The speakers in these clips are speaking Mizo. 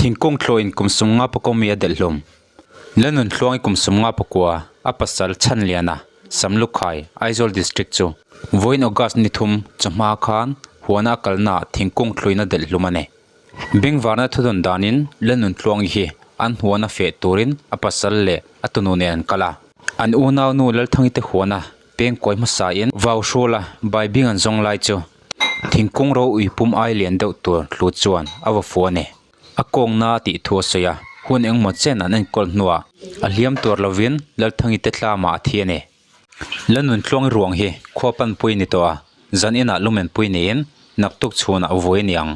Thingkung thlawhin kum 50 pakua mi a delh hlawm. Lalnunthluangi kum 54, a pasal Chhanliana, Samlukhai, Aizawl District chu vawiin August ni thum chawhma khan huana a kalnaah thingkung thluin a delh hlum a ni. Bengvarna thudawn danin Lalnunthluangi hi an huana feh turin a pasal leh a tunu nen an kal a. An unaunu Lalthangi te huana pengkawi hmasain vau hrula baibing an zawng lai chu thingkung ro ui pum ai lian deuh tur thlu chuan a va fu a ni. A kawngna a tih thu a sawi a, hun engmaw chen an enkawl hnuah a hliam tur lovin Lalthangi te tlamah a thi a ni. Lalnuntluangi ruang hi khua panpui ni tawh a, zan inah lumenpui niin naktuk chhunah vui a ni ang.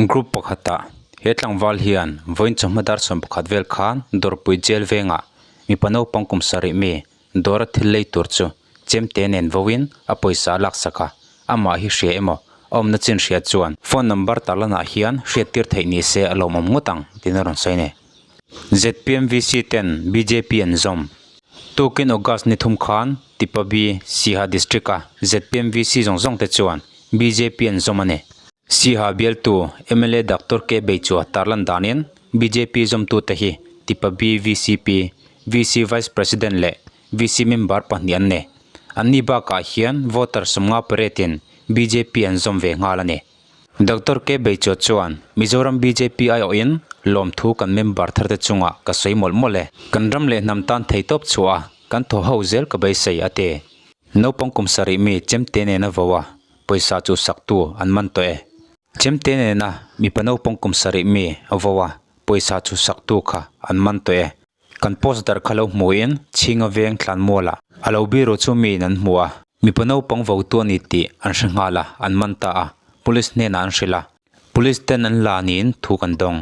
Group pakhatah he tlangval hian vawiin chawhma dar 11 vel khan Dawrpui Jail vengah mipa naupang kum sarih mi Dawra thil lei tur chu chemte nen voin a pawisa a laksak a, amah hi hria emaw a awmna chin hria chuan phone number tarlanah hian hriattir theih ni se a lawmawm ngawt ang tiin a rawn sawi a ni. ZPMVC ten bjp an zawm. Tukin August ni thum khan Tipabi, Siha District a ZPMVC zawng zawng te chuan bjp an zawm a ni. Siha bialtu mla Doctor K Beichua tarlan danin bjp zawmtute hi Tipabi VCP, VC Vice President leh VC member pahnih an ni. Anni bakah hian voter 50 paretin bjp an zawm ve nghal a ni. Doctor K Beichua chuan Mizoram bjp aiawhin lawmthu kan member tharte chungah ka sawi mawlh mawlh e. Kan ram leh hnam tan theitawp chhuah a kan thaw ho zel ka beisei a ti. Naupang kum sarih mi chemte nena vo a pawisa chu saktu an man tawh e. Chemte nena mipa naupang kum sarih mi vo a pawisa chu saktu kha an man tawh e. Kan post dar kha lo hmuhin chhinga veng tlan mualah a lo biru chu miin an hmu a, mipa naupang votu a ni tih an hre nghal a, an man ta a, police hnenah an hrilh a, police ten an la niin thu kan dawng.